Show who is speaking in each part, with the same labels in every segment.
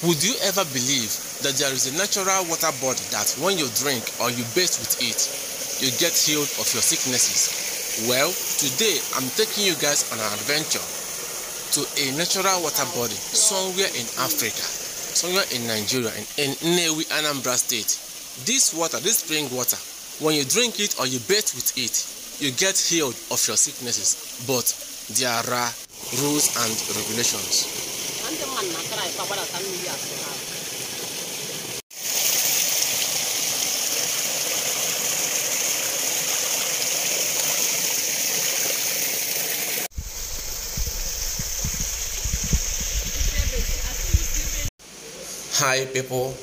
Speaker 1: Would you ever believe that there is a natural water body that when you drink or you bathe with it, you get healed of your sicknesses? Well, today I'm taking you guys on an adventure to a natural water body somewhere in Africa, somewhere in Nigeria, in Nnewi Anambra State. This water, this spring water, when you drink it or you bathe with it, you get healed of your sicknesses. But there are rules and regulations. Hi people,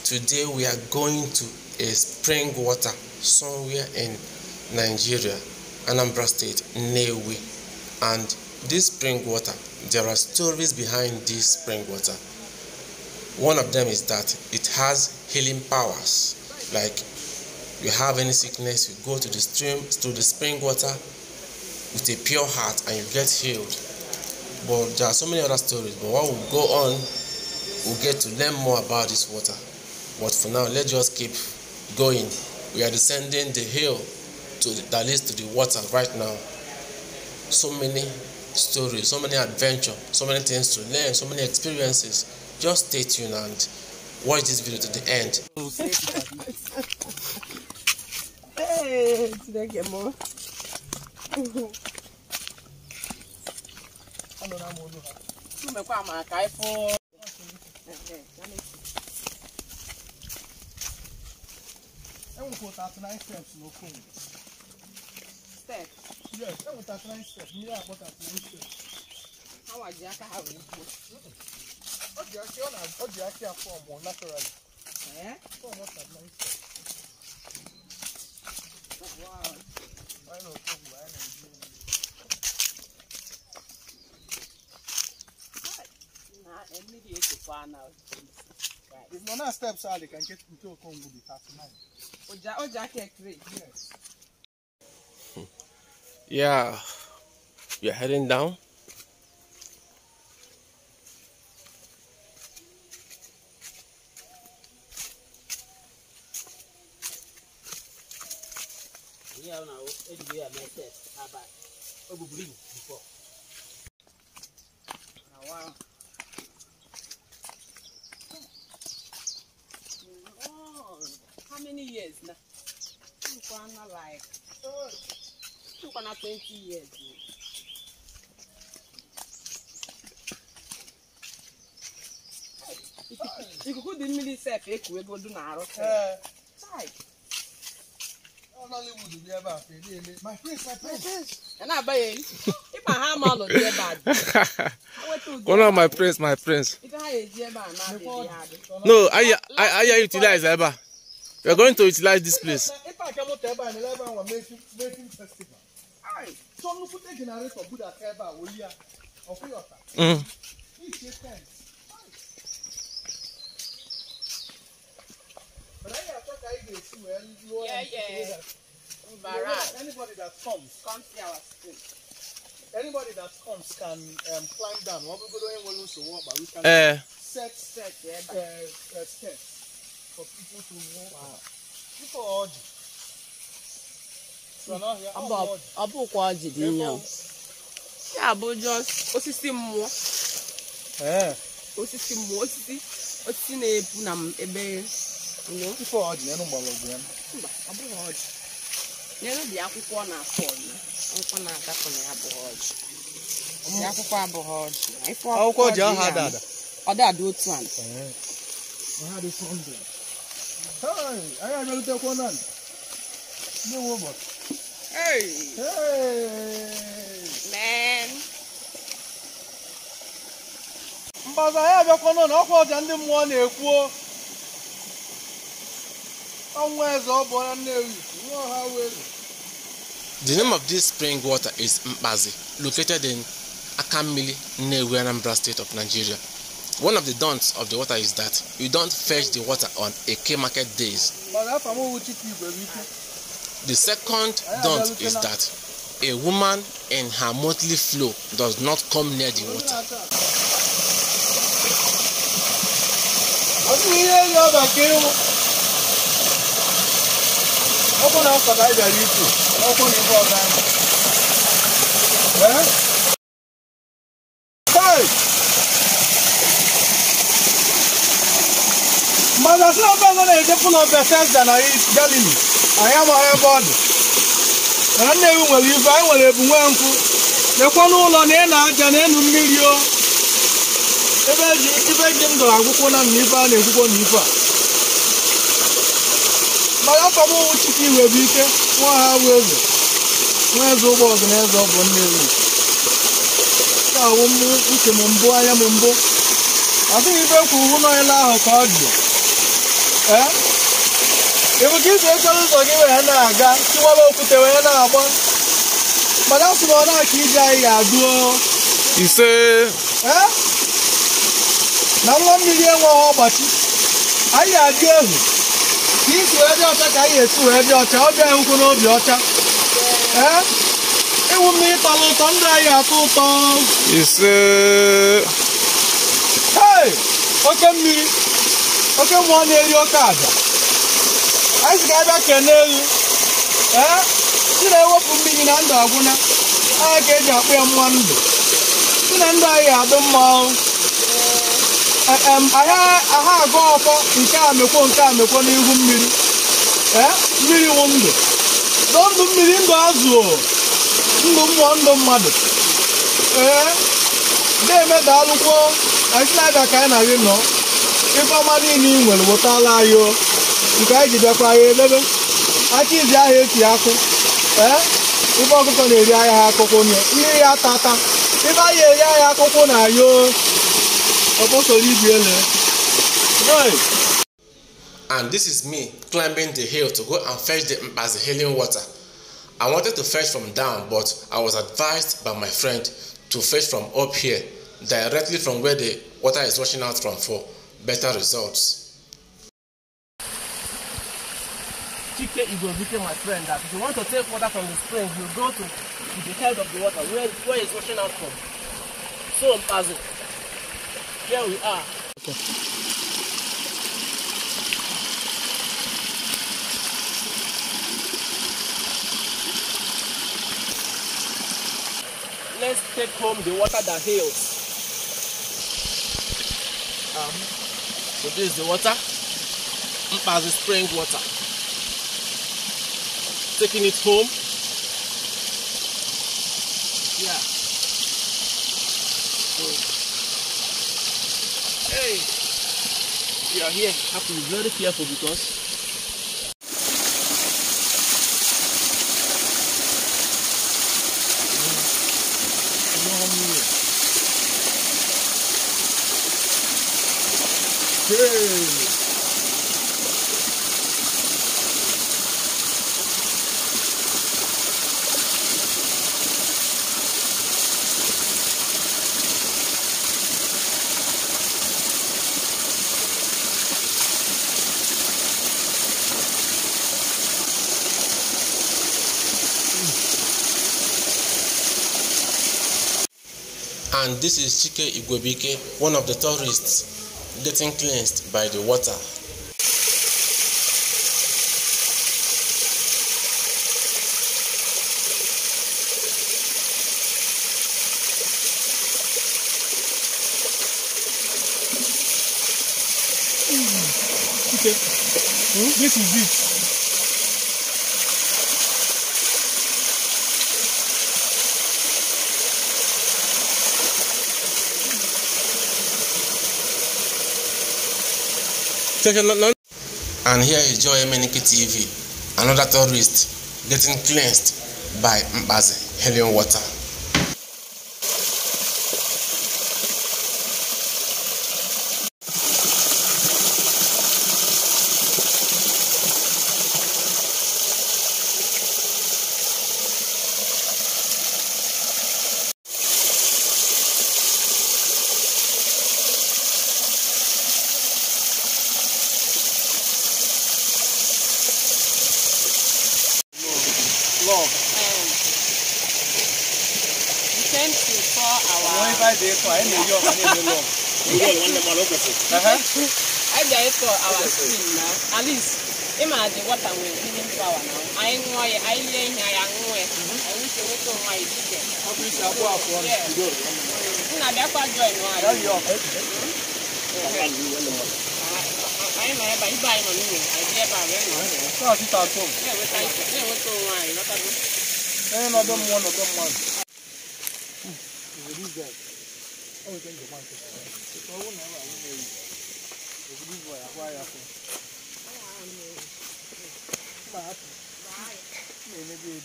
Speaker 1: today we are going to a spring water somewhere in Nigeria, Anambra State, Nnewi. And this spring water, there are stories behind this spring water. One of them is that it has healing powers. Like you have any sickness, you go to the stream, to the spring water with a pure heart and you get healed. But there are so many other stories, but what will go on, we'll get to learn more about this water. But for now, let's just keep going. We are descending the hill that leads to the water right now. So many stories, so many adventures, so many things to learn, so many experiences. Just stay tuned and watch this video to the end.
Speaker 2: Hey, today get more.
Speaker 3: Steps no phone.
Speaker 2: Steps?
Speaker 3: Yes, 39 steps. Me, I got 39 steps.
Speaker 2: How are you? How are you?
Speaker 3: What do you form more naturally?
Speaker 2: Eh?
Speaker 3: Form what 39 steps.
Speaker 2: Wow.
Speaker 3: I know. If no steps are, they can get into a Congo with 39.
Speaker 2: Yes.
Speaker 1: Yeah, you're heading down.
Speaker 2: Wow. How many years now? Like 20 years. You could do really safe if we go to Naro.
Speaker 3: My prince.
Speaker 2: And I buy it. If I have all of the bad.
Speaker 1: One of my prince.
Speaker 2: If I have
Speaker 1: No, I utilize Eba. We are going to utilize this place.
Speaker 3: If I come to Eba and 11 we're making festival. So no put a generator for good at Eba, will you? Of your but I thought I gave you well.
Speaker 2: Yeah.
Speaker 3: Anybody that comes
Speaker 2: to our street.
Speaker 3: Anybody that comes can climb down. What we go doing to walk, but we can set steps for people to walk. Wow. People are so now here.
Speaker 2: Yeah, but just osisi more. Osisi more. Osisi na ebe. No.
Speaker 3: People are the animal of them.
Speaker 2: Neno di akwụkwọ na afọ nkwọ na aga for na abụghọji. Di akwụkwọ abụghọji.
Speaker 3: Akwụkwọ ji aha dada.
Speaker 2: Ọ da do otu an.
Speaker 3: Aha do Sunday. Hey, I am going to take one on. No robot.
Speaker 2: Hey. Man.
Speaker 3: Mkpazị ya bịa kono na ọkwa ọja ndị mmụọ na-ekwu.
Speaker 1: The name of this spring water is Mkpazị, located in Akamili, Nnewi Anambra State of Nigeria. One of the don'ts of the water is that you don't fetch the water on Eke market days. The second don't is that a woman in her monthly flow does not come near the water.
Speaker 3: think we hear you back here. Open up for that YouTube. Open it for that. Eh? Hey! But that's not going to full of stone.It Galilee. I am a body. And Nnewi will you find what you want to. The one who on the end and then million. If I give them the Agukona Nipa and Eguko Nipa. But after all, chicken will be there. One will. Where's the organizer of Nnewi? I won't move to Mumbo. I am Mumbo. I think if I could allow her card you. Eh? If we give the colors or give a naga, you will put away an album. But that's what I keep I do.
Speaker 1: You say,
Speaker 3: eh? Now 1 million more, but I give. He's ready to take a year to have your child and who know your child. Eh? It will meet a lot on the you say, hey, okay, me. Okay, one year your card. I got back a nail. Eh? You know what for me in Andaguna? I get up here one day. And I have the mouth. I have go up in Kame, eh? Really wonder. Don't do me in the Azuo. No wonder, mother. Eh? They made the Aluko. I said I can't, I didn't know. If I'm in England, what I'll allow you. You guys did a quiet level. I keep the eye to Yaku. Eh? If I go to the eye, Coconia, Tata. If I hear Cocona, you supposed to leave you.
Speaker 1: And this is me climbing the hill to go and fetch the Mkpazị healing water. I wanted to fetch from down, but I was advised by my friend to fetch from up here, directly from where the water is rushing out from for better results.
Speaker 2: Chike Igobike, my friend, that if you want to take water from the spring, you go to the head of the water, where it's rushing out from. So, Mkpazị, here we are. Okay. Let's take home the water that heals. So this is the water, Mkpazị Spring water. Taking it home. Yeah. So, hey, we are here. Have to be very careful because
Speaker 1: And this is Chike Igobike, one of the tourists getting cleansed by the water.
Speaker 3: Okay. This is it.
Speaker 1: And here is Joy Emenike TV, another tourist getting cleansed by Mkpazị healing water.
Speaker 4: I just for our spring now. At least, imagine what I'm giving power now. I know I lay here, I know it. I wish you would know my ticket. I'm not join one. I know by buying on you. I get by
Speaker 3: So, sit at home.
Speaker 4: yeah, we try to say what's going on. Not at
Speaker 3: I don't want. These guys. Oh, we can go back. So, I won't never know. This boy, why are you? Maybe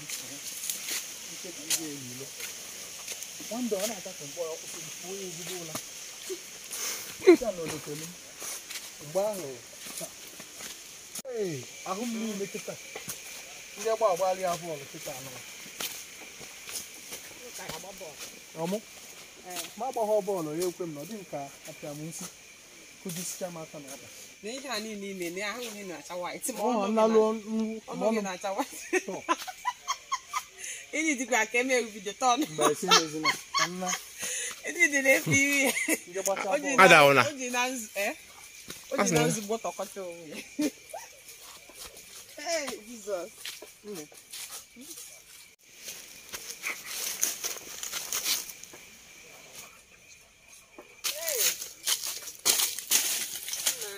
Speaker 3: one door, I got some boy up in 4 years ago. Wow. Hey, I hope you make it. You are while you have all the time. My ball, you come not in car after a month. Could you scam out another?
Speaker 4: they can't even know a white.
Speaker 3: Oh, I'm not alone.
Speaker 4: Not a white. You need to crack him with the tongue.
Speaker 3: By saying,
Speaker 4: It didn't be.
Speaker 1: I don't know.
Speaker 4: Hey, Jesus.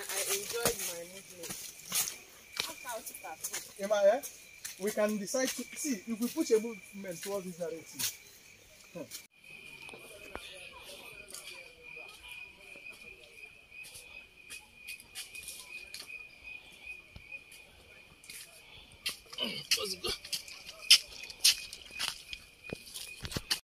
Speaker 4: I enjoyed my movement.
Speaker 3: Am I here? We can decide to see if we push a movement towards this direction.
Speaker 2: Let's go.